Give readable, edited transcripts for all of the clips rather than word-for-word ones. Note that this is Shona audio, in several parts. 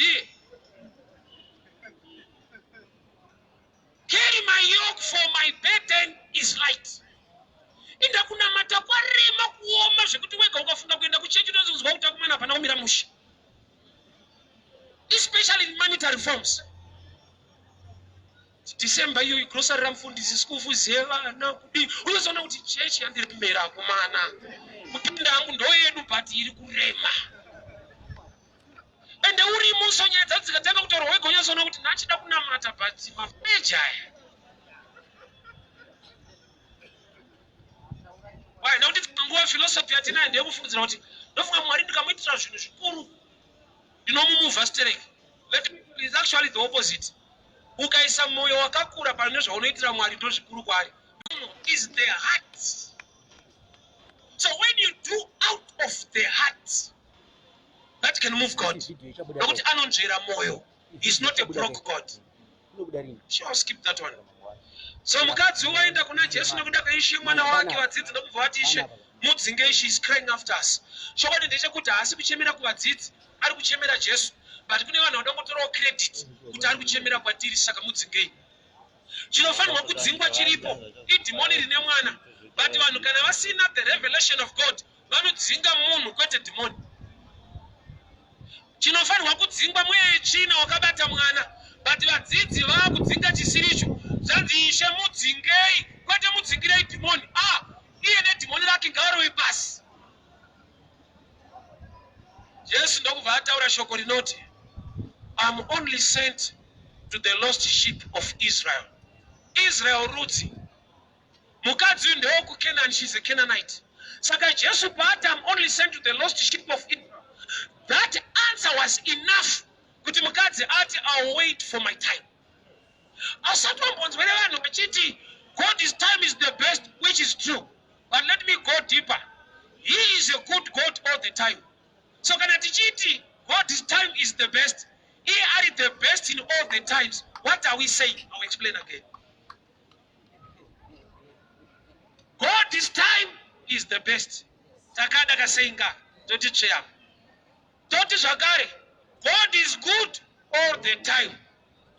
Ndiye carry my yoke, for my burden is light. Inda kunamata kwarema kuoma zvekuti wega ukafunga kuenda kuchechi unozonzwa kuti akumana hapana kumira mushe, especially in monetary forms. December iyoyi, grocery ramufundisi, school fees yevana, kudii, unozoona kuti chechi yandiri kumera, akomana, kupinda hangu ndo yedu, but iri kurema. Ende urimo, so nyaya dzacho dzikatanga kutaurwa, wega unyatsoona kuti ndachida kunamata, but mafeji aya. Why? Nekuti dzimwe nguva philosophy yatinayo ndeyekufungidzira kuti ndofunga Mwari ndikamuitira zvinhu zvikuru ndinomumuvha stereki. Let me, is actually the opposite. Ukaisa mwoyo wakakura pane zvaunoitira Mwari, ndo zvikuru kwaari. Is the heart. So when you do out of the heart, that can move God, nokuti anonzvera mwoyo. Is not a broke God. Sure, skip that one. So mukadzi waenda kuna Jesu nekuda kweishe mwana wake. Vadzidzi ndokubva vati, "Ishe, mudzingei, she is crying after us." Chokwadi ndechekuti haasi kuchemera kuvadzidzi, ari kuchemera Jesu, but kune vanhu vadangotorawo credit kuti ari kuchemera kwatiri, saka mudzingei. Chinofanirwa kudzingwa chiripo idhimoni rine mwana, but vanhu kana vasina the revelation of God vanodzinga munhu kwete dhimoni. Chinofanirwa kudzingwa mweya yetsvina wakabata mwana, but vadzidzi vaakudzinga chisiricho. Zvanzi, "Ishe, mudzingei," kwete mudzingirei dhimoni. Ah, iye nedhimoni rake ngavarove pasi. Jesu ndokubva ataura shoko rinoti, "Am only sent to the lost sheep of Israel." Israel rudzi. Mukadzi uyu ndewekuCanaan, she's a Canaanite. Saka Jesu paati, "Am only sent to the lost sheep of Israel," that answer was enough kuti mukadzi ati, "I'll wait for my time." Asati wambonzwa nevanhu vachiti God's time is the best, which is true, but let me go deeper. He is a good God all the time. So kana tichiti God's time is the best, iye ari the best in all the times, what are we saying? I'll explain again. God's time is the best. Takada kaseinga toti tsveya, toti zvakare God is good all the time.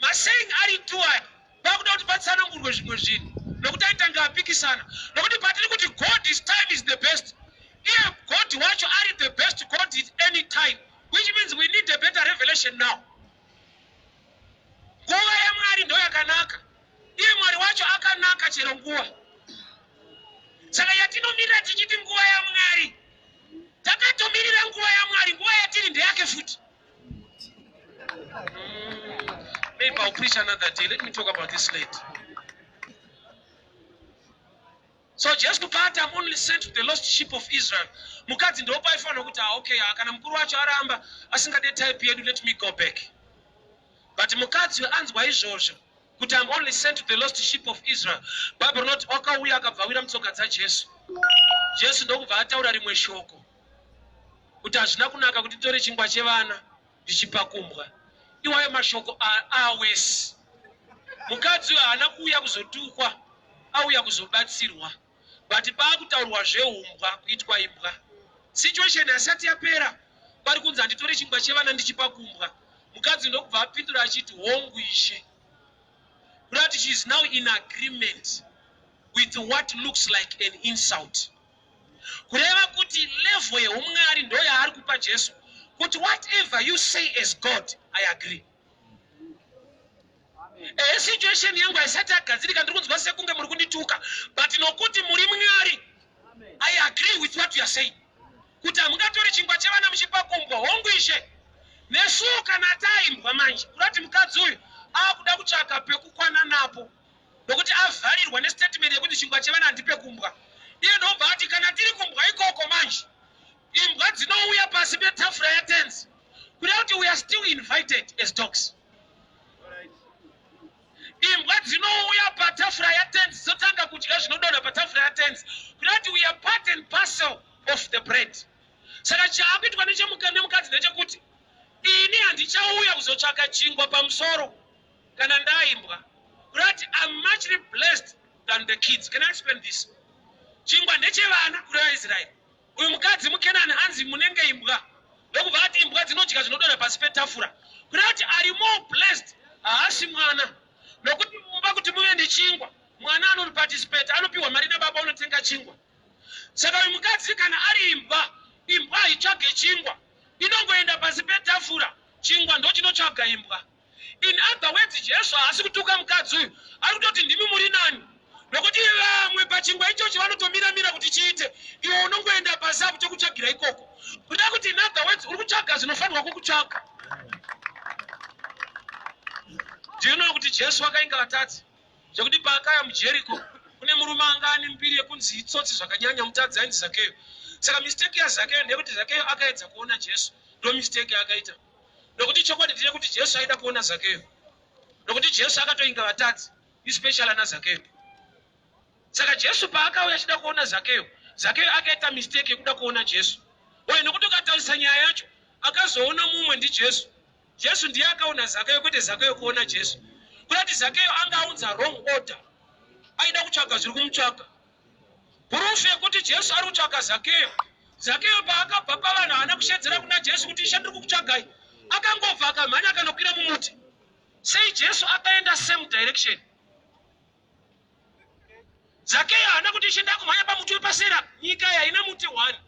Masaying ari two aya pakuda kuti patsanangurwe zvimwe zvinhu, nokuti aitanga apikisana, nokuti patiri kuti God's time is the best, iye God wacho ari the best God at any time, which means we need a better revelation now. Nguva yaMwari ndo yakanaka, iye Mwari wacho akanaka chero nguva. Saka yatinomirira tichiti nguva yaMwari, takatomirira nguva yaMwari, nguva yatiri ndeyake futi. Maybe I'll preach another day. Let me talk about this later. So Jesu paati, "I'm only sent to the lost sheep of Israel," mukadzi ndo paaifanira kuti, "Ah, okay, ah, kana mukuru wacho aramba asingade type yedu, let me go back." But mukadzi anzwa izvozvo kuti, "I'm only sent to the lost sheep of Israel," Bible rinoti wakauya akabva awira mutsoka dzaJesu. Jesu ndokubva ataura rimwe shoko kuti hazvina kunaka kuti tore chingwa chevana ndichipa kumbwa. Iwayo mashoko awesi. Mukadzi uyo haana kuuya kuzotukwa, auya kuzobatsirwa, but paakutaurwa zveumbwa, kuitwa imbwa, situation hasati yapera. Pari kunzi, "Handitore chingwa chevana ndichipa kumbwa." Mukadzi ndokubva apindura achiti, "Hongu, Ishe." Kuda kuti she is now in agreement with what looks like an insult. Kureva kuti level yeumwari ndo yaari kupa Jesu kuti whatever you say as God, I agree. Ehe, situation yangu haisati yagadzirika, ndiri kunzwa sekunge muri kundituka, but nokuti muri Mwari, I agree with what you are saying kuti hamungatori chingwa chevana muchipa kumbwa. Hongu, Ishe. Nesuwo kana taimbwa manje. Kuda kuti mukadzi uyu akuda kutsvaka pekukwana napo, nokuti avharirwa nestatement yekuti chingwa chevana handipe kumbwa. Iye ndobva ati, kana tiri kumbwa ikoko manje, imbwa dzinouya pasi petafura yatenzi. Kuda kuti we are still invited as dogs. Imbwa dzinouya patafura yatenzi, dzotanga kudya zvinodonha patafura yatenzi. Kuda kuti we are part and parcel of the bread. Saka chaakuitwa nemukadzi ndechekuti ini handichauya kuzotsvaka chingwa pamusoro kana ndaimbwa. Kuda kuti I'm muchly blessed than the kids. Can I explain this? Chingwa ndechevana, kureva Israeri. Uyu mukadzi muKenani anzi munenge imbwa, ndokubva ati imbwa dzinodya zvinodonha pasi petafura. Kureva kuti ari more blessed haasi mwana, nokuti mumba kuti muve nechingwa, mwana anoparticipate, anopiwa mari nababa, unotenga chingwa. Saka uyu mukadzi kana ari imbwa, imbwa haitsvage chingwa, inongoenda pasi petafura, chingwa ndochinotsvaga imbwa. In other words, Jesu haasi kutuka mukadzi uyu, ari kutoti ndimi muri nani, nokuti vamwe pachingwa ichochi vanotomira-mira kuti chiite, iwe unongoenda pasi apo chokutsvagira ikoko. Kuda kuti in other words, uri kutsvaga zvinofanirwa kukutsvaga. Do you know kuti Jesu akainga vatadzi? Zvekuti paakaya muJeriko kune murume anga ane mbiri yekunzi itsotsi zvakanyanya, mutadzi ainzi Zakeyo. Saka mistake yaZakeyo ndeyekuti Zakeyo akaedza kuona Jesu, ndo mistake yaakaita. Nokuti chokwadi ndechekuti Jesu aida kuona Zakeyo, nokuti Jesu akatoinga vatadzi, especially ana Zakeyo. Saka Jesu paakauya achida kuona Zakeyo, Zakeyo akaita mistake yekuda kuona Jesu. Why? Nokuti ukatarisa nyaya yacho, akazoona mumwe ndiJesu. Jesu ndiye akaona Zakeyo, kwete Zakeyo kuona Jesu. Kuda kuti Zakeyo anga aunza wrong order, aida kutsvaga zviri kumutsvaga. Proof yekuti Jesu ari kutsvaga Zakeyo. Zakeyo paakabva pavanhu haana kushedzera kuna Jesu kuti Ishe ndiri kukutsvagai. Akangobva akamhanya akanokwira mumuti. Sei Jesu akaenda same direction? Zakeyo haana kuti Ishe ndakumhanya pamuti wepasera. Nyika haina muti one.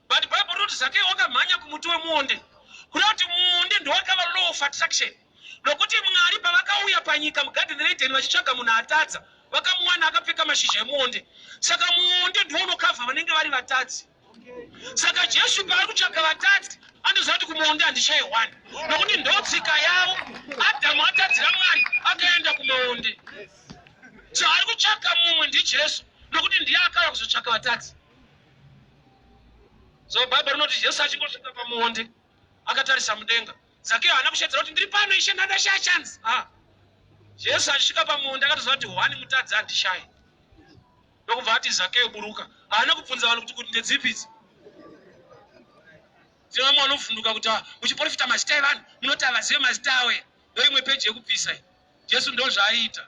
But Bible rinoti Zakeyo wakamhanya kumuti wemuonde. Kureva kuti muonde ndowakava law of attraction. Nokuti Mwari pavakauya panyika mugadheni reEdheni vachitsvaga munhu atadza, vakamuwana akapfeka mashizha emuonde. Saka muonde ndiwo unokavha vanenge vari vatadzi. Saka Jesu paari kutsvaga vatadzi, anoziva kuti kumuonde handishaye one, nokuti ndotsika yavo. Adhamu atadzira Mwari akaenda kumaonde. So ari kutsvaga mumwe ndiJesu, nokuti ndiye akauya kuzotsvaka vatadzi. So Bhaibheri rinoti Jesu achingosvika pamuonde akatarisa mudenga. Zakeyo haana kushedzera kuti ndiri pano ishe ndandashaya chance. Ah. Jesu achisvika pamunda akatoziva kuti hwani mutadzi handishaye. Ndokubva ati Zakeyo buruka. Haana kubvunza vanhu kuti kuti ndedzipi idzi. Tine vamwe vanovhunduka kuti ah, muchiporofita mazita evanhu munoti havazive mazita awo here? Ndoimwe peji yekubvisa iyi. Jesu ndozvaaiita.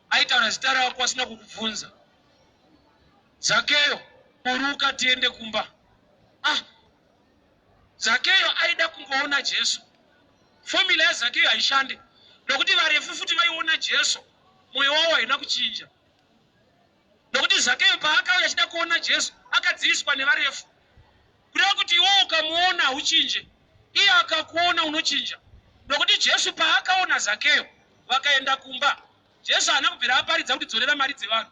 Aitaura zita rako asina kukubvunza. Zakeyo buruka tiende kumba. Ah, Zakeyo aida kungoona Jesu. Formula yaZakeyo haishande nokuti varefu futi vaiona Jesu, mwoyo wavo haina kuchinja. Nokuti Zakeyo paakauya achida kuona Jesu, akadziviswa nevarefu. Kureva kuti iwe ukamuona hauchinje, iye akakuona unochinja. Nokuti Jesu paakaona Zakeyo, vakaenda kumba. Jesu haana kubvira aparidza kuti dzorera mari dzevanhu.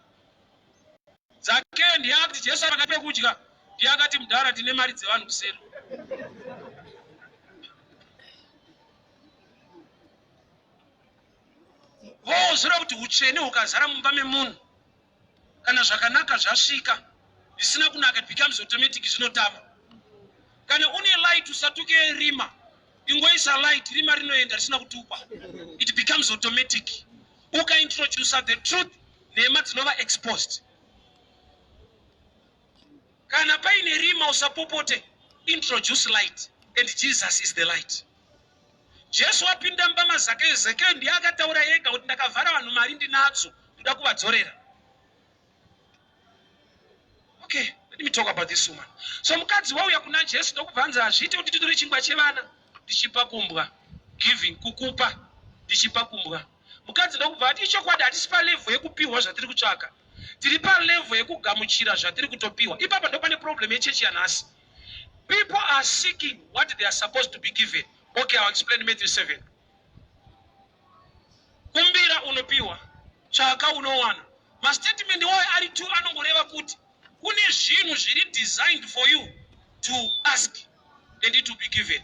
Zakeyo ndiye akati Jesu akati pekudya ndiye akati mudhara tine mari dzevanhu kuseri. Vozora kuti hutsvene hukazara mumba memunhu kana zvakanaka zvasvika zvisina kunaka it becomes automatic zvinotama. Kana une light usatuke rima ingoisa light rima rinoenda risina kutukwa it becomes automatic. Ukaintroducer the truth nhema dzinova exposed. Kana paine rima usapopote, introduce light and Jesus is the light. Jesu wapinda mumba maZakeyo, Zakeyo ndiye akataura ega kuti ndakavhara vanhu mari ndinadzo ndoda kuvadzorera. Okay, let me talk about this woman. So mukadzi wauya kuna Jesu ndokubva anzi hazviite kuti titore chingwa chevana ndichipa kumbwa, giving, kukupa ndichipa kumbwa. Mukadzi ndokubva ati ichokwadi hatisi palevel yekupihwa zvatiri kutsvaka, tiri palevel yekugamuchira zvatiri kutopiwa. Ipapa ndopane problem yechechi yanhasi. People are seeking what they are supposed to be given. Okay, I'll explain Matthew 7. Kumbira unopiwa, tsvaka unowana. Mastatement iwayo ari two anongoreva kuti kune zvinhu zviri designed for you to ask and it will be given.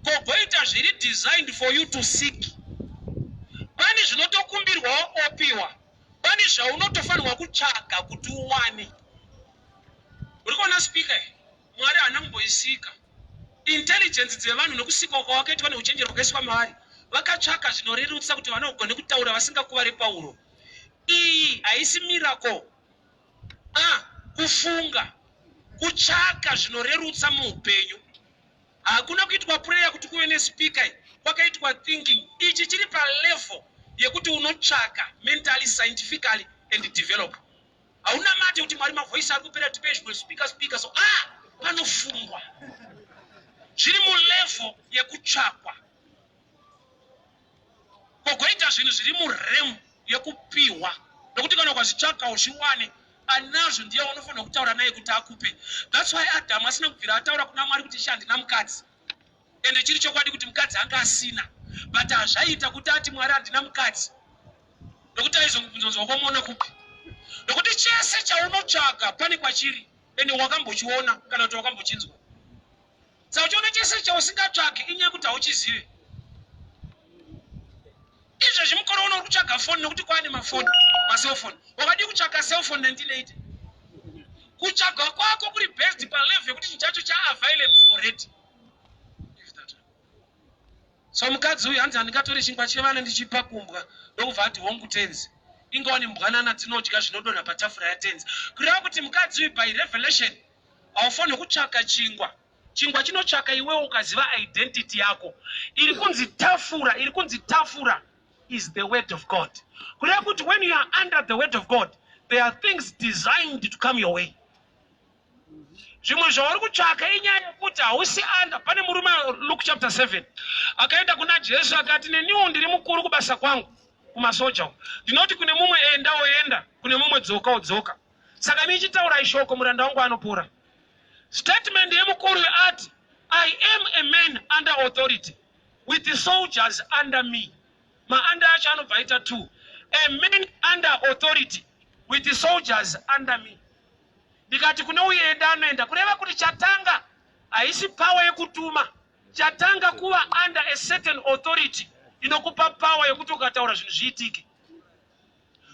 Kogoita zviri designed for you to seek. Pane zvinotokumbirwawo opiwa, pane zvaunotofanirwa kutsvaga kuti uwane. Uri kuona speaker? Mwari haana kumboisika. Intelligence dzevanhu nekusikwa kwawakaitwa neuchenjeri hwakaiswa mavari, vakatsvaka zvinorerutsa kuti vanogone kutaura vasingakuvare Pauro. Iyi haisi miracle. Ah, kufunga, kutsvaka zvinorerutsa muupenyu. Hakuna kuitwa prayer kuti kuve nespeaker, kwakaitwa thinking. Ichi chiri palevel yekuti unotsvaka mentally, scientifically and develop. Haunamate kuti Mwari mavoice ari kupera tipei zvimwe speaker speaker so ah panofungwa. Zviri mulevel yekutsvakwa. zvinhu zviri muremu yekupihwa nokuti kana ukazvitsvaga uzviwane anazvo ndiye unofanira kutaura naye kuti akupe. That's why Adamu asina kubvira ataura kuna Mwari kuti ishe handina mukadzi. Ende chiri chokwadi kuti mukadzi anga asina but hazvaiita kuti ati Mwari handina mukadzi nokuti aizongobvunzonzi wakamuona kupi nokuti chese chaunotsvaga pane kwachiri ende wakambochiona kana kuti wakambochinzwa. Saka uchiona chese chausingatsvagi inyaya yekuti hauchizive. Izvezvi mukore uno uri kutsvaga foni nokuti kwaane mafoni, macellphone. Wakadii kutsvaga cellphone 1980? Kutsvaga kwako kuri based palevel yekuti chinhu chacho chaavailable already. So mukadzi uyu hanzi handingatore chingwa chevana ndichipa kumbwa ndokubva ati hongu tenzi. Ingawani mbwanana dzinodya zvinodonha patafura yatenzi. Kureva kuti mukadzi uyu by revelation Haufanirwe kutsvaka chingwa. Chingwa chinotsvaka iwewe ukaziva identity yako. Iri kunzi tafura, iri kunzi tafura is the word of God. Kureva kuti when you are under the word of God, there are things designed to come your way. Zvimwe zvauri kutsvaka inyaya yekuti hausi under. Pane murume Luke chapter 7 akaenda kuna Jesu akati neniwo ndiri mukuru kubasa kwangu kumasoja uku. Ndinoti kune mumwe enda oenda, kune mumwe dzoka odzoka. Saka imi chitaurai shoko muranda wangu anopora. Statement yemukuru ati I am a man under authority with the soldiers under me. Maanda acho anobva aita two. A man under authority with the soldiers under me. Ndikati kune uye enda anoenda kureva kuti chatanga haisi power yekutuma chatanga kuva under a certain authority inokupa power yekuti ukataura zvinhu zviitike.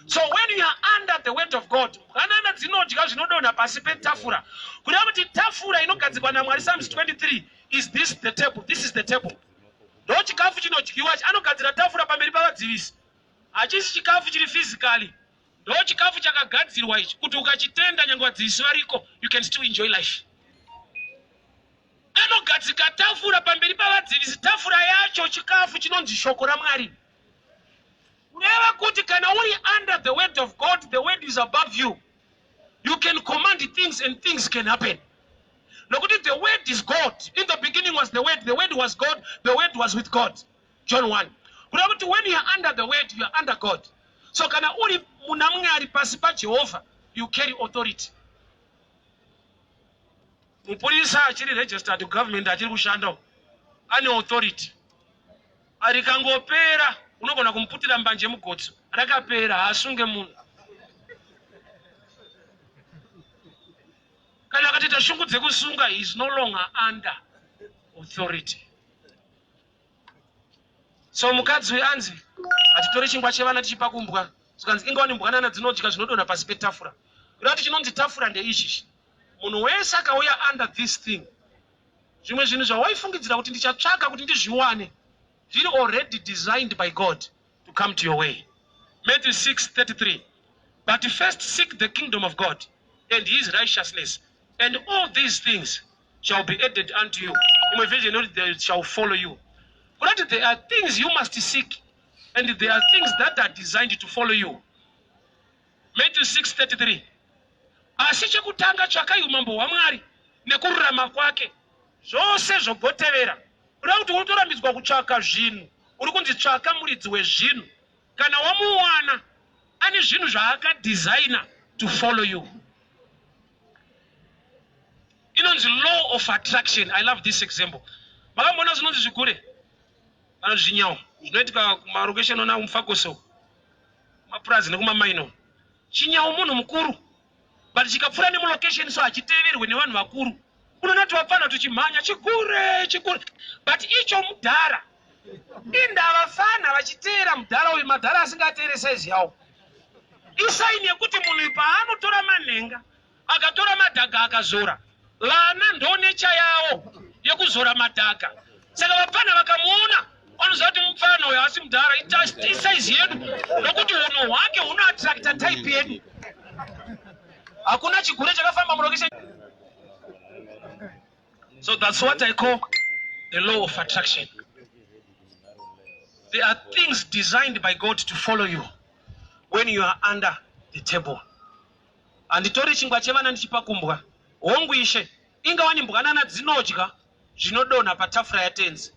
So when you are under the word of God, mbwanana dzinodya zvinodonha pasi petafura. Kureva kuti tafura inogadzikwa naMwari Psalms 23 is this the table, this is the table. Ndo chikafu chinodyiwa, anogadzira tafura pamberi pavadzivisi. Hachisi chikafu chiri physically. Ndo chikafu chakagadzirwa ichi kuti ukachitenda nyange vadzivisi variko, you can still enjoy life. Anogadzika tafura pamberi pavadzivisi, tafura yacho chikafu chinonzi shoko raMwari. Kureva kuti kana uri under the word of God, the word is above you. You can command things and things can happen. Nokuti the word is God. In the beginning was the word, the word was God, the word was with God. John 1. Kureva kuti when you are under the word, you are under God. So kana uri muna Mwari pasi paJehovha, you carry authority. Mupurisa achiri registered government achiri kushanda ane authority. Rikangopera unogona kumuputira mbanje mugotsi rakapera haasunge munhu. Kana akatoita shungu dzekusunga he is no longer under authority. So mukadzi uyu anzi hatitore chingwa chevana tichipa kumbwa zvikanzi ingawani mbwanana dzinodya zvinodonha pasi petafura. Kureva kuti chinonzi tafura ndeichichi. Munhu wese akauya under this thing Zvimwe zvinhu zvawaifungidzira kuti ndichatsvaka kuti ndizviwane zviri already designed by God to come to your way. Matthew 6:33 But first seek the kingdom of God and his righteousness and all these things shall be added unto you. Imwe version inoti they shall follow you. Kurati there are things you must seek and there are things that are designed to follow you. Matthew 6:33 Asi chekutanga tsvakai umambo hwaMwari nekururama kwake, zvose zvogotevera. Kureva kuti unotorambidzwa kutsvaka zvinhu, uri kunzi tsvaka muridzi wezvinhu. Kana wamuwana, ane zvinhu zvaakadhizaina to follow you. Inonzi law of attraction. I love this example. Makamboona zvinonzi zvigure kana zvinyawo zvinoitika kumarokesheni ona kumfakoso kumapurazi nekumamaino. Chinyawo munhu mukuru but chikapfuura nemulocation so hachiteverwe nevanhu vakuru unoona kuti vapfana tuchimhanya chigure chigure but icho mudhara inda vafana vachiteera mudhara uyu madhara asingateere saizi yawo isaini yekuti munhu paanotora manhenga akatora madhaga akazora vana ndonecha yawo yekuzora madhaga saka vapfana vakamuona vanoziva kuti mupfana uyo asi mudhara isaizi yedu nokuti unhu hwake hunoattracta type yedu hakuna chigure chakafamba murokeshe so that's what i call the law of attraction there are things designed by god to follow you when you are under the table Handitori chingwa chevana ndichipa kumbwa. Hongu, Ishe, ingawani mbwanana dzinodya zvinodonha patafura yaTenzi.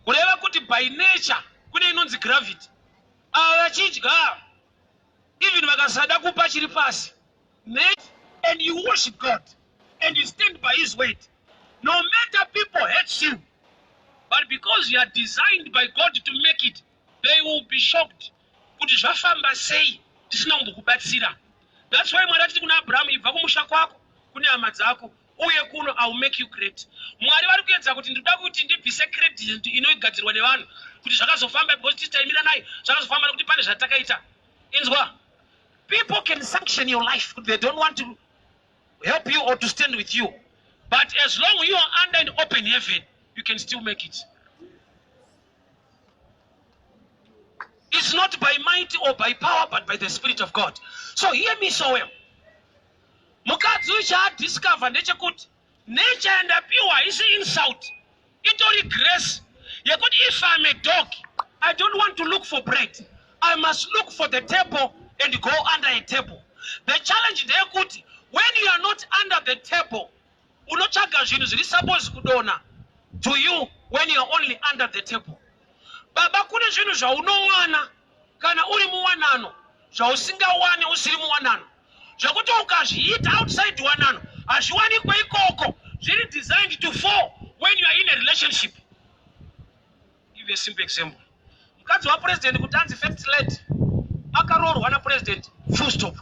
Kureva kuti by nature Kune inonzi gravity. Ava vachidya even vakasada kupa chiri pasi. And you worship God and you stand by his word. No matter people hate you, but because you are designed by God to make it, they will be shocked kuti zvafamba sei tisina kumbokubatsira. That's why Mwari achiti kuna Abrahamu, ibva kumusha kwako kune hama dzako uye kuno I will make you great. Mwari vari kuedza kuti ndinoda kuti ndibvise credit inogadzirwa nevanhu kuti zvakazofamba because tisi taimira naye zvakazofamba nekuti pane zvatakaita. Inzwa, people can sanction your life they don't want to help you or to stand with you but as long you are under an open heaven you can still make it. It's not by might or by power but by the spirit of God. So hear me so well. Mukadzi uyu chaadiscover ndechekuti nature yandapiwa haisi insult, itori grace yekuti if I'm a dog I don't want to look for bread, I must look for the table and go under a table. The challenge ndeyekuti when you are not under the table unotsvaga zvinhu zviri suppose kudonha to you when you are only under the table. Baba, kune zvinhu zvaunowana kana uri muwanano zvausingawani usiri muwanano, zvekuti ukazviita outside wanano hazviwanikwe ikoko, zviri designed to fall when you are in a relationship. Give a simple example. Mukadzi wapresident kuti anzi first lady akaroorwa napresident, full stop.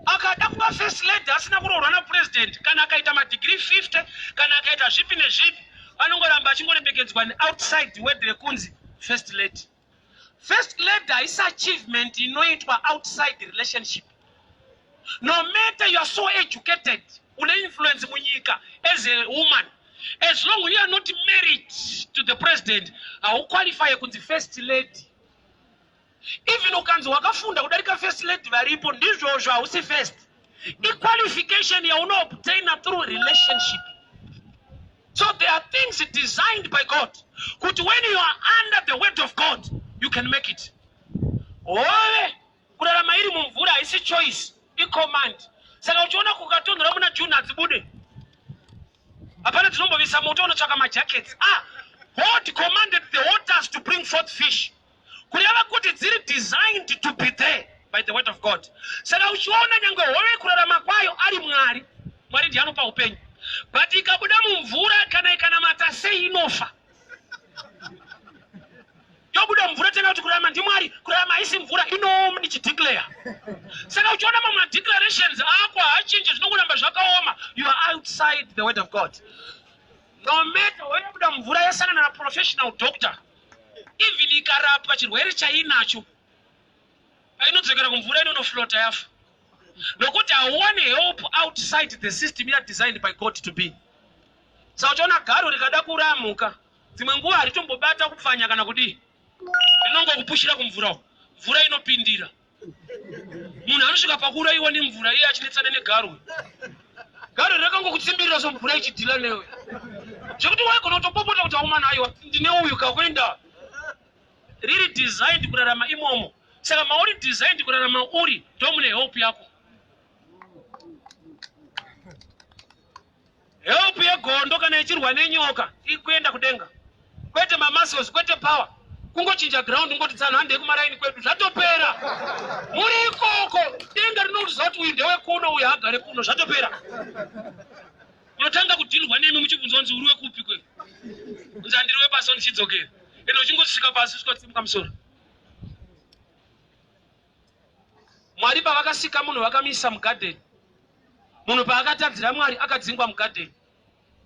Akada kuva first lady asina kuroorwa napresident, kana akaita madegree 50, kana akaita zvipi nezvipi, anongoramba achingoremekedzwa neoutside word rekunzi first lady. First lady haisi achievement inoitwa outside relationship. No matter you are so educated, une influence munyika as a woman, as long you are not married to the president, hauqualifye kunzi first lady. Even ukanzi wakafunda kudarika first lady varipo, ndizvozvo, hausi first. Iqualification yaunoobtaina through relationship. So there are things designed by God kuti when you are under the word of God you can make it. Hove kurarama iri mumvura haisi choice, icommand. Saka uchiona kukatonhora muna June hadzibude, hapana dzinombovisa moto unotsvaka majackets. God commanded the waters to bring forth fish, kureva kuti dziri designed to be there by the word of God. Saka uchiona nyange hove kurarama kwayo ari Mwari, Mwari ndiye anopa upenyu, but ikabuda mumvura kana ikanamata sei inofa. Yobuda mumvura tenga kuti kurarama ndiMwari, kurarama haisi mvura, inooma ichideclare. Saka uchiona mamwe madeclarations ako haachinji, zvinongoramba zvakaoma. You are outside the word of God. No matter wayobuda mumvura yasangana naprofessional doctor, even ikarapwa chirwere chainacho, painodzokera kumvura inonoflota yafa, nokuti hauwani help outside the system you are designed by God to be. Saka uchiona garo rikada kuramuka, dzimwe nguva haritombobata kupfanya kana kudii, rinongokupushira kumvura uko, mvura inopindira. Munhu anosvika pakuurayiwa nemvura iye achinetsana negarwe. Garwe rakangokutsimbirira so mvura ichidhila newe, zvekuti waigona kutopopota kuti aumana, aiwa ndine uyu kakuenda. Riri designed kurarama imomo. Saka mauri designed kurarama uri ndomune help yako. Help yegondo kana ichirwa nenyoka ikuenda kudenga, kwete mamuscles, kwete power, kungochinja ground, ngoti tsano handei kumaraini kwedu, zvatopera. Muri ikoko denga rinoziva kuti uyu ndewekuno, uyu haagare kuno, zvatopera. Unotanga kudhilwa nemi muchibvunzwa kunzi uri wekupi kwe, kunzi handiri wepasi, ndichidzokera ende uchingosvika pasi usvika kutsimuka musoro. Mwari pavakasika munhu vakamisa mugadheni. Munhu paakatadzira Mwari akadzingwa mugadheni.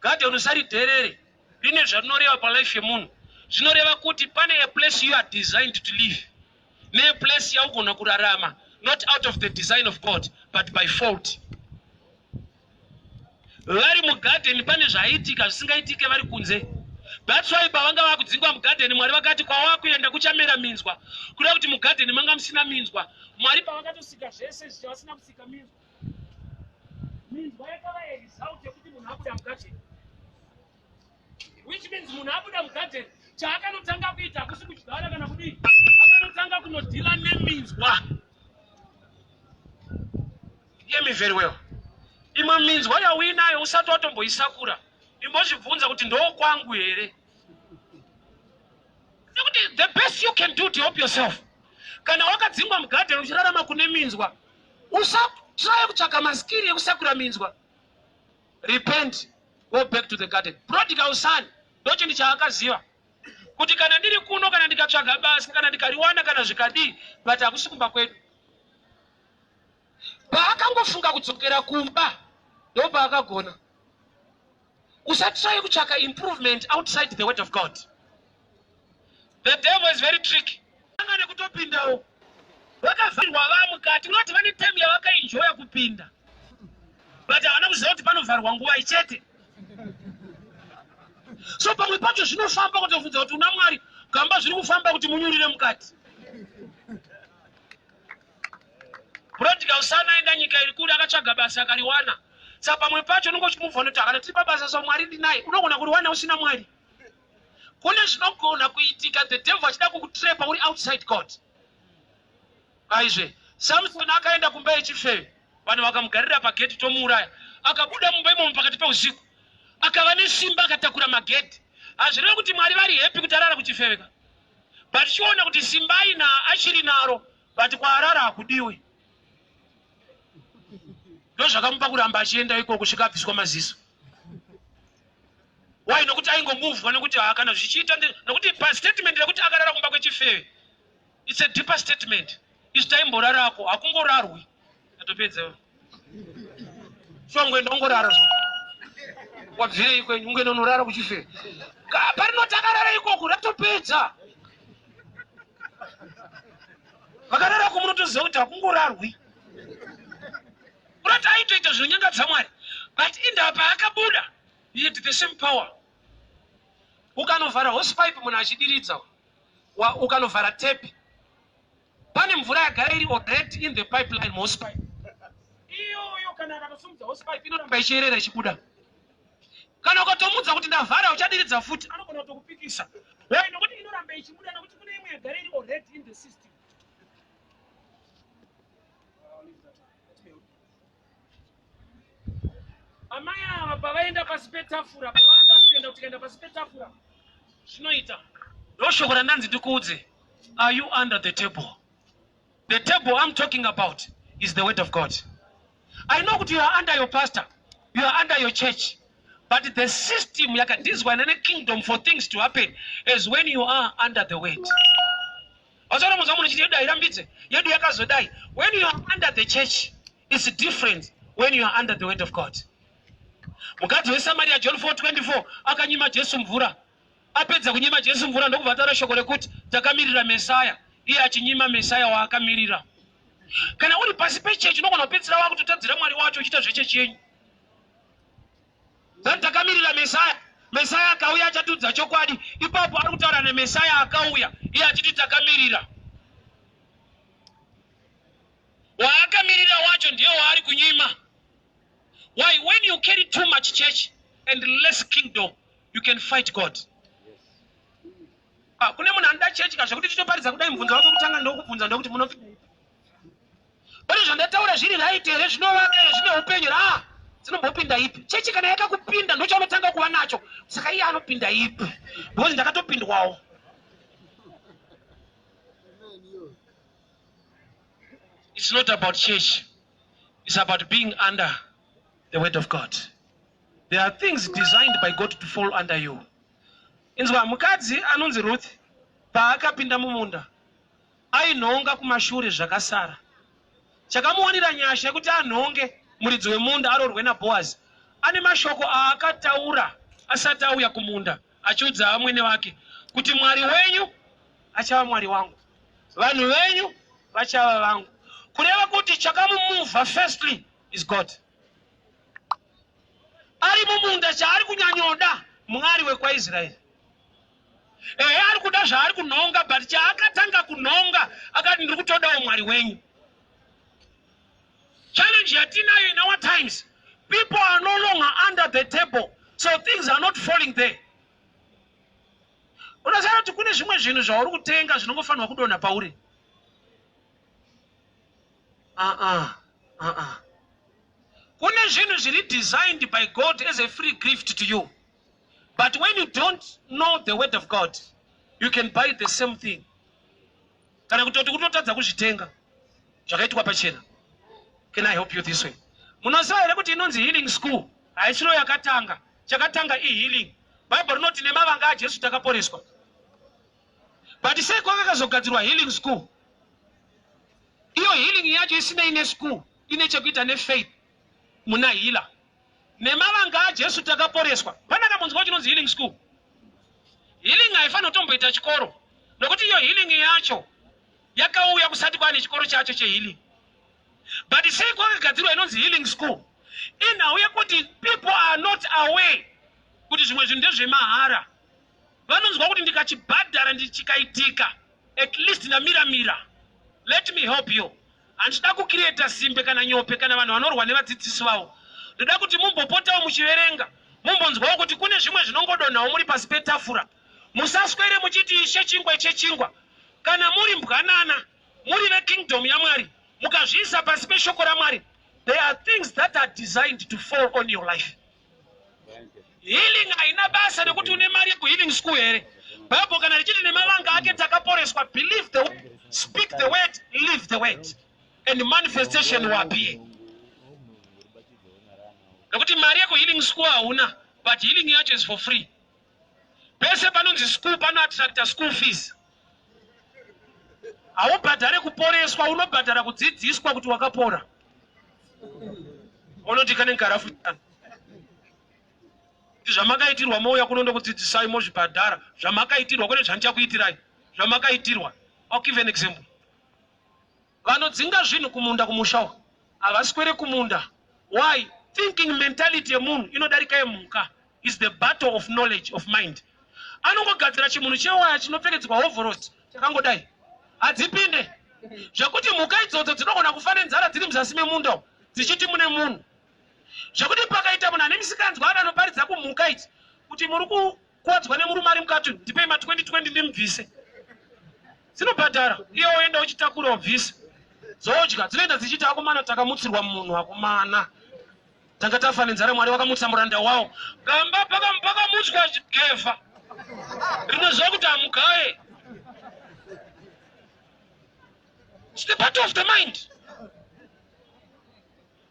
Gadheni usaridherere, rine zvarinoreva palife yemunhu. Zvinoreva kuti pane a place you are designed to live, neplace yaugona kurarama not out of the design of God but by fault. Vari mugadheni pane zvaiitika zvisingaitike vari kunze. That's why pavanga vakudzingwa mugadheni, Mwari vakati kwawakuenda kuchamera minzwa, kureva kuti mugadheni manga musina minzwa. Mwari pavakatosika zvese zvichavasina kusika minzwa, minzwa yakava a result yekuti munhu abuda mugadheni, which means munhu abuda mugadheni chaakanotanga kuita hakusi kudyara kana kudii, akanotanga kunodhila neminzwa. Hear me very well. Imwe minzwa yauinayo usati watomboisakura, imbozvibvunza kuti ndokwangu here. The best you can do to help yourself, kana wakadzingwa mugadheni uchirarama kune minzwa, usatraya kutsvaga maskiri ekusakura minzwa. Repent, go back to the garden. Prodigal son ndochinhu chaakaziva kuti kana ndiri kuno, kana ndikatsvaga basa, kana ndikariwana, kana zvikadii, but hakusi kumba kwedu. Paakangofunga kudzokera kumba, ndopaakagona. Usatry kutsvaka improvement outside the word of God. The devil is very tricky. Anga nekutopindawo vakavharirwa vamukati, unoti vane time yavakaenjoya kupinda, but havana kuziva kuti panovharwa nguva ichete. So pamwe pacho zvinofamba kutobvunza kuti una Mwari gamba zviri kufamba kuti munyurire mukati. Prodigal son aenda nyika iri kure, akatsvaga basa, akariwana. Saka pamwe pacho unenge uchimubva unoti kana tiri pabasa, so Mwari ndinaye. Unogona kuriwana usina Mwari. Kune zvinogona kuitika the devil achida kukutrepa uri outside God. Aizve Samson akaenda kumba yechifeve, vanhu vakamugarira pagedhi, tomuuraya. Akabuda mumba imomo pakati peusiku, akava nesimba, akatakura magedhi. Hazvireve kuti Mwari vari happy kuti arara kuchifeveka, but chiona kuti simba aina achiri naro, but kwaarara hakudiwi. Ndozvakamupa kuramba achienda ikoko kusvika abviswa maziso. Why? Nokuti aingomuvwa nekuti ha kana zvichiita, nokuti pastatement rekuti akarara kumba kwechifeve, it's a deeper statement. Izvi taimborarako, hakungorarwi. Atopedza shongoenda ongorara zvo wabvirei kwenyu, ungoenda unorara kuchifeve. Parinoti akarara ikoko, ratopedza. Vakarara kumunotoziva kuti hakungorarwi. Unoti aitoita zvinonyangadza Mwari, but indava paakabuda he had the same power. Ukanovhara hosepipe munhu achidiridza, ukanovhara tepi, pane mvura yagara iri already in the pipeline muhosepipe iyoyo. Kana akatosumudza hosepipe, inoramba ichiyerera ichibuda. Kana ukatomudza kuti ndavhara, uchadiridza futi, anogona kutokupikisa. Why? Nokuti inoramba ichibuda, nokuti kune imwe yagara iri already in the system. Amai ava pavaenda pasi petafura, pavaunderstanda kuti kaenda pasi petafura zvinoita, ndo shoko randanzi ndikuudze. Are you under the table? The table I'm talking about is the word of God. I know kuti you are under your pastor, you are under your church, but the system yakadizwana nekingdom for things to happen is when you are under the word. Vasaona munzwa munhu chiti yedu hairambidze, yedu yakazodai. When you are under the church, it's different when you are under the word of God. Mukadzi weSamaria, John 4:24, akanyima Jesu mvura. Apedza kunyima Jesu mvura, ndokubva ataura shoko rekuti takamirira Mesaya, iye achinyima Mesaya waakamirira. Kana uri pasi pechechi, unogona kupedzisira wakutotadzira Mwari wacho uchiita zvechechi yenyu. Zani takamirira Mesaya, Mesaya akauya achatiudza chokwadi. Ipapo ari kutaura neMesaya akauya, iye achiti takamirira. Waakamirira wacho ndiye waari kunyima. Why? When you carry too much church and less kingdom, you can fight God. Ah, kune munhu anoda chechi ka zvekuti titoparidza kudai, mubvunzo wako kutanga ndokubvunza ndokuti munopinda ipi? Pane zvandataura zviri right here, zvinovaka here, zvine upenyu here? Ah, dzinombopinda ipi chechi? Kana yakakupinda, ndochaunotanga kuva nacho. Saka iye anopinda ipi? Because ndakatopindwawo. It's not about church, it's about being under the word of God. There are things designed by God to fall under you. Inzwa, mukadzi anonzi Ruth paakapinda mumunda, ainhonga kumashure zvakasara. Chakamuwanira nyasha yekuti anhonge muridzi wemunda aroorwe naBhoazi, ane mashoko aakataura asati auya kumunda, achiudza vamwene vake kuti Mwari wenyu achava Mwari wangu, vanhu venyu vachava vangu. Kureva kuti chakamumuvha firstly is God. Ari mumunda, chaari kunyanyoda Mwari wekwaIsraeri. Ehe, ari kuda zvaari kunhonga, but chaakatanga kunhonga akati ndiri kutodawo Mwari wenyu. Challenge yatinayo in our times, people are no longer under the table, so things are not falling there. Unoziva kuti kune zvimwe zvinhu zvauri kutenga zvinongofanirwa kudonha pauri. Uh-uh. Uh-uh. Kune zvinhu zviri designed by God as a free gift to you, but when you don't know the word of God, You can buy the same thing, kana kutoti kutotadza kuzvitenga zvakaitwa pachena. Can I help you this way? Munoziva here kuti inonzi healing school haisiro yakatanga? Chakatanga ihealing. Bible rinoti nemavanga aJesu takaporeswa. But sei kwakakazogadzirwa healing school, iyo healing yacho isinei neschool, ine chekuita nefaith muna healer? Nemavanga aJesu takaporeswa. Pana kamunzwa chinonzi healing school? Healing haifaniri kutomboita chikoro, nokuti iyo healing yacho yakauya kusati kwaane chikoro chacho chehealing. But sei kwakagadzirwa inonzi healing school? Inhau yekuti people are not aware kuti zvimwe zvinhu ndezvemahara. Vanonzwa kuti ndikachibhadhara, ndichikaitika, at least ndamiramira. Let me help you. Handichida kucreata simbe kana nyope kana vanhu vanorwa nevadzidzisi vavo. Ndoda kuti mumbopotawo muchiverenga, mumbonzwawo kuti kune zvimwe zvinongodonhawo muri pasi petafura. Musaswere muchiti, "Ishe, chingwa chechingwa." Kana muri mbwanana, muri vekingdom yaMwari, mukazviisa pasi peshoko raMwari, there are things that are designed to fall on your life. Healing haina basa nekuti une mari yekuhealing school here. Bible kana richiti nemavanga ake takaporeswa, believe the word, speak the word, live the word, and manifestation will appear. Nekuti mari yekuhealing school hauna, but healing yacho is for free. Pese panonzi school panoattracta school fees. Haubhadhare kuporeswa, unobhadhara kudzidziswa kuti wakapora. Unoti kane ngarafu zvamakaitirwa, mouya kuno ndokudzidzisai, mozvibhadhara zvamakaitirwa, kwete zvandichakuitirai, zvamakaitirwa. I'll give an example. Vanodzinga zvinhu kumunda, kumusha uko havaswere kumunda. Why? Thinking mentality yemunhu inodarika yemhuka. Is the battle of knowledge of mind. Anongogadzira chimunhu chewaya chinopfekedzwa hovhorosi chakangodai, hadzipinde, zvekuti mhuka idzodzo dzinogona kufa nenzara dziri muzasi memunda umu, dzichiti mune munhu. Zvekuti pakaita munhu ane misikanzwa ada anoparidza kumhuka idzi kuti muri kukuwadzwa nemurume ari mukati, ndipei ma2020 ndimubvise, dzinobhadhara. Iye woenda uchitakura, ubvise, dzodya. Dzinoenda dzichiti, "Akomana, takamutsirwa munhu, akomana, tanga tafa nenzara, Mwari wakamutsa muranda wawo." Gamba pakamutswa gevha rinoziva kuti hamugaye. It's the part of the mind.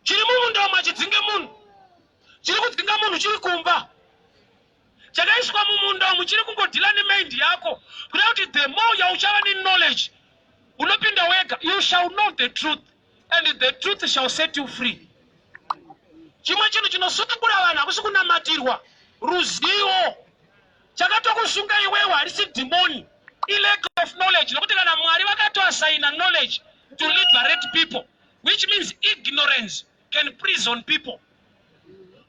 Chiri mumunda umu hachidzinge munhu. Chiri kudzinga munhu chiri kumba. Chakaiswa mumunda umu chiri kungodeala nemind yako, kuda kuti the more yauchava neknowledge, unopinda wega. You shall know the truth and the truth shall set you free. Chimwe chinhu chinosunungura vanhu hakusi kunamatirwa, ruzivo. Chakatokusunga iwewe harisi dhimoni, ilack of knowledge. Nokuti kana Mwari vakatoassigna knowledge to liberate people, which means ignorance can prison people.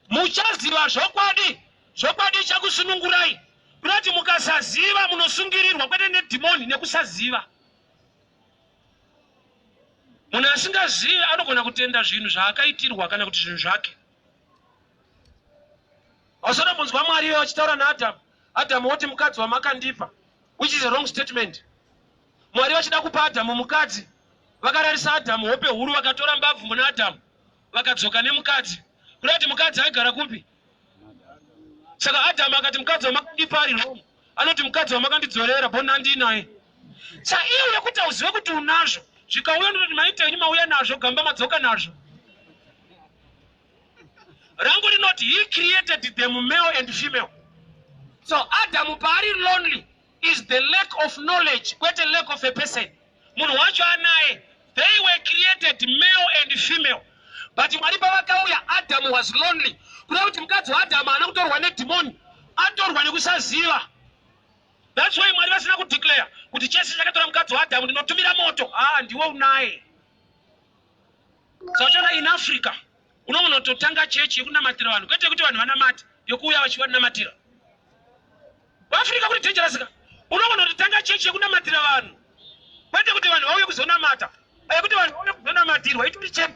Muchaziva zvokwadi, zvokwadi chakusunungurai. Kunoti mukasaziva, munosungirirwa, kwete nedhimoni, nekusaziva. Munhu asingazivi anogona kutenda zvinhu zvaakaitirwa kana kuti zvinhu zvake. Hausatombonzwa Mwari iye vachitaura naAdhamu, Adhamu woti, "Mukadzi wamakandipa," which is a wrong statement. Mwari vachida kupa Adhamu mukadzi, vakararisa Adhamu hope huru, vakatora mbabvu muna Adhamu, vakadzoka nemukadzi. Kuda kuti mukadzi aigara kupi? Saka Adhamu akati, "Mukadzi wamakandipa ari wrong." Anoti, "Mukadzi wamakandidzorera bona ndinaye." Sa iye yekuti hauzive kuti unazvo, zvikauya ndototi maitenyu, mauya nazvo gamba, madzoka nazvo. Rangu rinoti he created them male and female. So Adamu paari lonely is the lack of knowledge, kwete lack of a person. Munhu wacho anaye. They were created male and female, but Mwari pavakauya, Adamu was lonely. Kuda kuti mukadzi waAdhamu haana kutorwa nedhimoni, atorwa nekusaziva. That's why Mwari vasina kudeclare kuti chese chakatora mukadzi waAdhamu ndinotumira moto. Ah, ndiwe unaye. Sachiona, in Africa unogona kutotanga chechi yekunamatira vanhu, kwete kuti vanhu vanamate, yokuuya vachivanamatira. KuAfrica kuri dangerous ka. Unogona kutotanga chechi yekunamatira vanhu, kwete kuti vanhu vauye kuzonamata, yekuti vanhu vauye kuzonamatirwa. Itori chechi,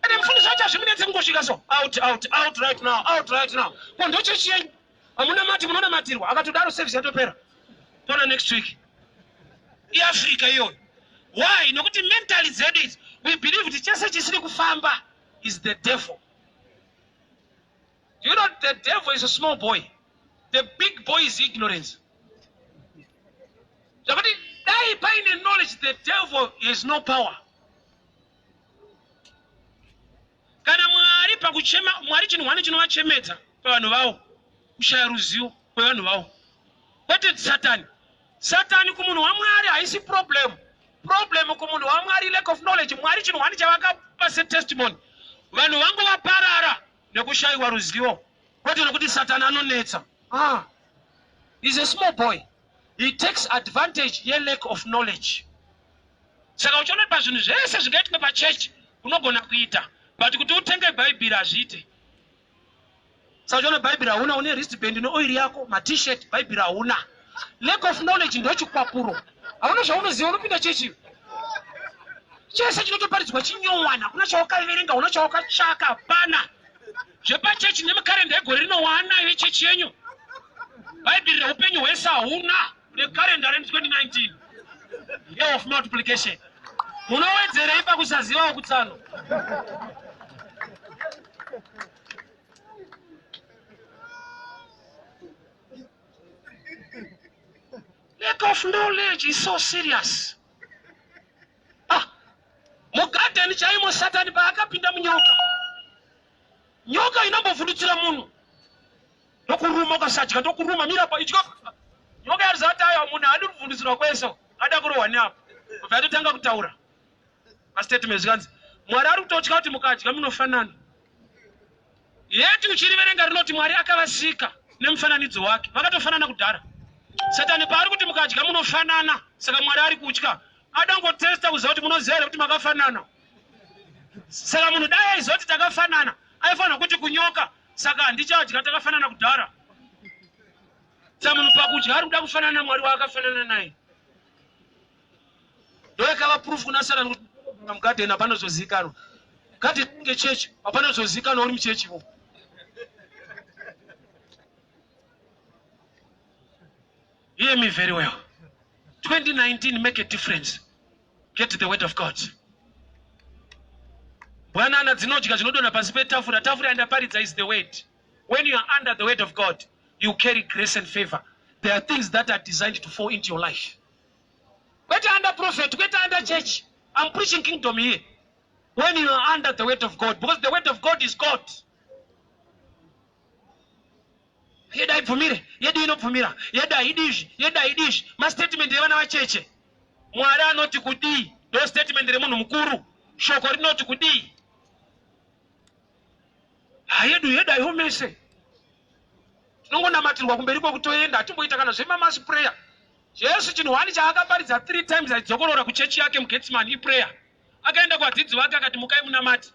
ende mufundisi wacho hazvimunetse kungosvika so, "Out, out, out right now, out right now." Ko ndochechi yenyu, hamunamati, munonamatirwa. Akatodaro, service yatopera, tona next week. IAfrica iyoyo. Why? Nokuti mentally dzedu idzi, we believe kuti chese chisiri kufamba is the devil. Do you know the devil is a small boy? The big boy is ignorance. Zvekuti dai paine knowledge the devil has no power. Kana Mwari pakuchema, Mwari chinhu hwani chinovachemedza pavanhu vawo kushaya ruzivo kwevanhu vawo, kwete Satani. Satani kumunhu waMwari haisi problem. Problem kumunhu waMwari lack of knowledge. Mwari chinhu hwani chavakapa setestimony, vanhu vangu vaparara nekushayiwa ruzivo, kwete nekuti Satani anonetsa. Ah, he's a small boy, he takes advantage yelack of knowledge. Saka uchiona kuti pazvinhu zvese zvingaitwe pachechi unogona kuita, but kuti utenge bhaibheri hazviite. Saka uchiona bhaibheri hauna, une wristband neoiri yako, matshirt, bhaibheri hauna. Lack of knowledge ndochikwapuro. Hauna zvaunoziva, unopinda chechi chese chinotoparidzwa chinyowana, hakuna chawakaverenga, hauna chawakatsvaka, hapana zvepachechi nemikarenda yegore rino waanayo yechechi yenyu. Bhaibheri reupenyu hwese hauna nekarenda re 2019 year of multiplication. Munowedzerei pakusazivawo kutsano? Lack of knowledge is so serious. Ah, mugadheni chaimo Satani paakapinda munyoka, nyoka inombovhundutsira munhu ndokuruma, ukasadya ndokuruma, mira pa idya. Nyoka yarizati ayo munhu haadi kuvhundutsirwa kwese, ada kurohwa neapo, ubva yatotanga kutaura mastatement, zvikanzi Mwari ari kutotya kuti mukadya munofanana. Yeti uchiriverenga rinoti Mwari akavasika nemufananidzo wake, vakatofanana kudhara. Satani paari kuti mukadya munofanana, saka Mwari ari kutya, adangotesta kuziva kuti munoziva here kuti makafanana. Saka munhu dai aiziva kuti takafanana, aifanira kuti kunyoka, saka handichadya, takafanana kudhara. Saka munhu pakudya ari kuda kufanana naMwari waakafanana naye. Ndoyakava proof kuna Satani kuti mugadheni hapana zvozivikanwa. Gadheni inge chechi, hapana zvozivikanwa uri muchechi vo. Hear me very well. 2019 make a difference. Get the word of God. Bwanana dzinodya zvinodonha pasi petafura. Tafura yandaparidza is the word. When you are under the word of God, you carry grace and favor. There are things that are designed to fall into your life. Kwete under prophet, kwete under church. I'm preaching kingdom here. When you are under the word of God, because the word of God is God. Yedu haibvumire, yedu inobvumira, yedu haidi izvi, yedu haidi izvi. Mastatement evana vacheche. Mwari anoti kudii? Ndo statement remunhu mukuru. Shoko rinoti kudii? Hayedu yedu haiomese. Tinongonamatirwa kumberi kwekutoenda, hatimboita kana zvemamass prayer. Jesu chinhu hwani chaakaparidza 3 times aidzokorora kuchechi yake muGetsemane iprayer. Akaenda kuvadzidzi vake akati mukai munamate.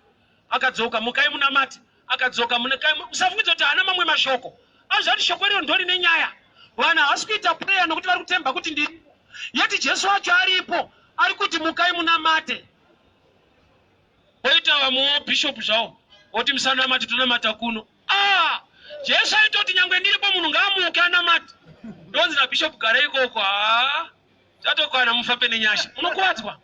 Akadzoka mukai munamate. Akadzoka mukai, usafungidza kuti haana mamwe mashoko. Azvati shoko iro ndorine nyaya. Vanhu havasi kuita prayer nokuti vari kutemba kuti ndiripo. Yeti Jesu wacho aripo, ari kuti mukai munamate. Poita vamwewo bishop zvawo voti musanamate tonamata kuno. Ah, Jesu aitoti nyangwe ndiripo munhu ngaamuke anamate. Ndonzi nabishop gara ikoko. Ah, zvatokwana mufambe nenyasha. Munokuvadzwa.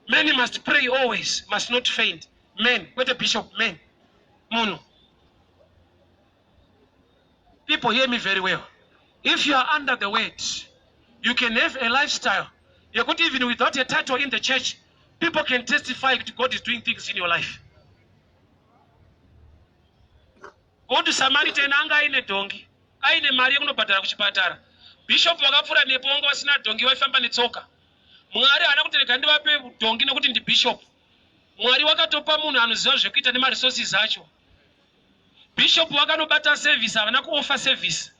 Many must pray always, must not faint. Men, kwete bishop, men. Munhu. People hear me very well. If you are under the word, you can have a lifestyle yekuti even without a title in the church, people can testify that God is doing things in your life. Good Samaritan anga aine dhongi, aine mari yekunobhadhara kuchipatara. Bishop vakapfuura nepo vanga vasina dhongi vaifamba netsoka. Mwari haana kuti rega ndivape dhongi nekuti ndibishop. Mwari wakatopa munhu anoziva zvekuita nemaresources acho. Bishop vakanobata service havana kuoffer service.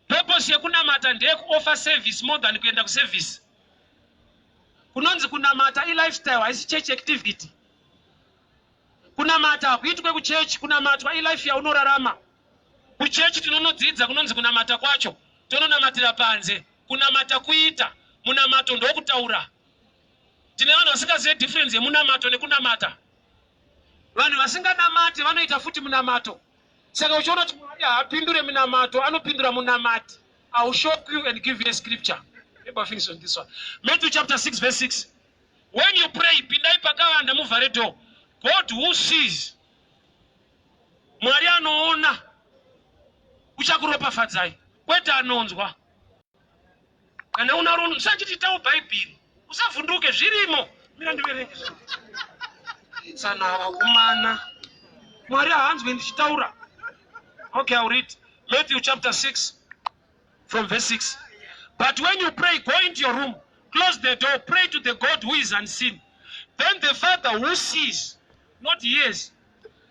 Purpose yekunamata ndeyekuoffer service more than kuenda kuservice. Kunonzi kunamata ilifestyle haisi church activity. Kunamata hakuitwe kuchechi, kunamatwa ilife yaunorarama. Kuchechi tinonodzidza kunonzi kunamata kwacho, tononamatira panze. Kunamata kuita, munamato ndokutaura. Tine vanhu vasingazive difference yemunamato nekunamata. Vanhu vasinganamati vanoita futi munamato. Saka uchiona kuti Mwari haapindure minamato, anopindura munamati. I will shock you and give you a scripture. Maybe I'll finish on this one. Matthew chapter 6 verse 6. When you pray, pindai pakavanda muvhare door. God who sees. Mwari anoona uchakuropafadzai, kwete anonzwa. Kana unaro usachititawo Bhaibheri, usavhunduke, zvirimo. Mira ndiverenge. Tsana vakomana. Mwari haanzwe ndichitaura. Okay, I'll read Matthew chapter 6 from verse 6. But when you pray, go into your room, close the door, pray to the God who is unseen. Then the Father who sees, not hears.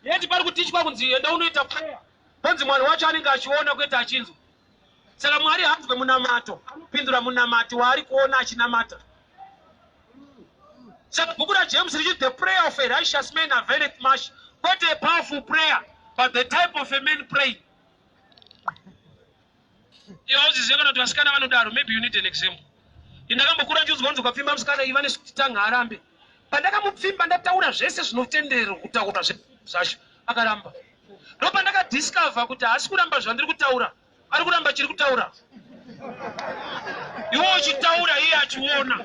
Yeti pari kutichwa kunzi enda unoita prayer. Ponzi Mwari wacho anenge achiona kwete achinzwa. Saka Mwari haanzwe munamato, anopindura munamati waari kuona achinamata. Saka bhuku raJames richiti the prayer of a righteous man availeth much, kwete a powerful prayer, but the type of a man praying. Iwe hauzizive kana kuti vasikana vanodaro, maybe you need an example. Ndakambokura ndichiudzwa kunzi ukapfimba musikana iva nesitanga arambe. Pandakamupfimba ndataura zvese zvinotenderwa kutaura zvacho akaramba. Ndopandakadiscover kuti haasi kuramba zvandiri kutaura, ari kuramba chiri kutaura. Iwe uchitaura iye achiona.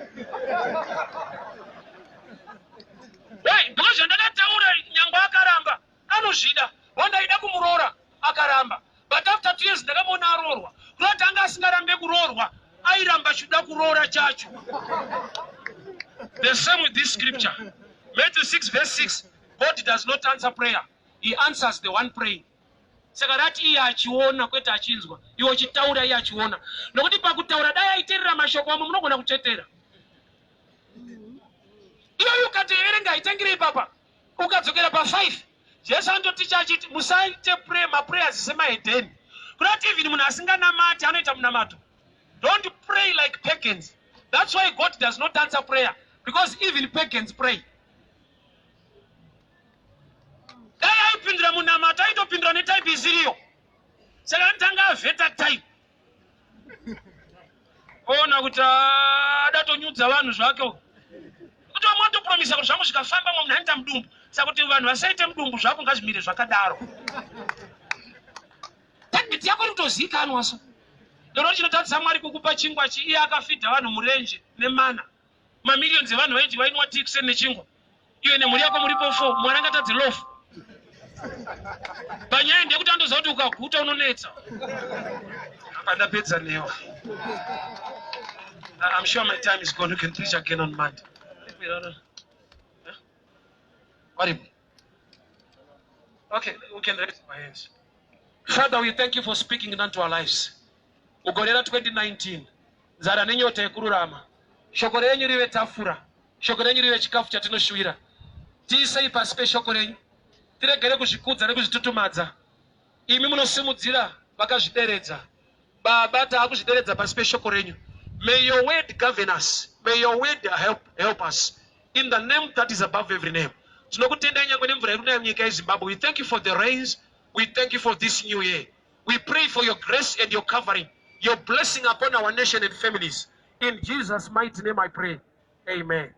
Why? Because zvandakataura nyangwe akaramba anozvida. Wandaida kumuroora akaramba. But after 2 years ndakamuona aroorwa. Kurati anga asingarambe kuroorwa, airamba chida kuroora chacho. The same with this scripture. Matthew 6 verse 6. God does not answer prayer. He answers the one praying. Saka rati iye achiona kwete achinzwa. Iwe uchitaura iye achiona. Nokuti pakutaura dai aiteerera mashoko amwe munogona kutsvetera. Iyoyo ukatoiverenga haitangire ipapa. Ukadzokera pa5 Jesu anototicha achiti musaite pray maprayers semahedheni. Kurati even munhu asinganamati anoita munamato. Don't pray like pagans. That's why God does not answer prayer because even pagans pray. Dai aipindura munamato aitopindura netype isiriyo. Saka anotanga avheta type. Ona kuti adatonyudza vanhu zvake. Kuti vamwe vanotopromisa kuti zvangu zvikafamba mwe munhu anoita mudumbu. Saka kuti vanhu vasaite mudumbu zvako ngazvimire zvakadaro. Target yako iri kutozivikanwa so. Ndoro chinotadzisa Mwari kukupa chingwa chi iye akafidha vanhu murenje nemana. Mamillions evanhu vaiti vainwa tea kuseni nechingwa. Iwe nemhuri yako muripo 4, Mwari angatadze loaf. Panyaya ndeyekuti andoziva kuti ukaguta unonetsa. Apa ndapedza newa. I'm sure my time is gone. You can preach again on Monday. Waripo. Okay, we can raise our hands. Father, we thank you for speaking unto our lives. Mugore ra 2019, nzara nenyota yekururama. Shoko renyu rive tafura. Shoko renyu rive chikafu chatinoshuwira. Tiisei pasi peshoko renyu. Tiregere kuzvikudza nekuzvitutumadza. Imi munosimudzira vakazvideredza. Baba, taakuzvideredza pasi peshoko renyu. May your word govern us. May your word help us. In the name that is above every name. Tinokutendai nyangwe nemvura iri kunaya munyika yeZimbabwe. We thank you for the rains. We thank you for this new year. We pray for your grace and your covering, your blessing upon our nation and families. In Jesus' mighty name I pray. Amen.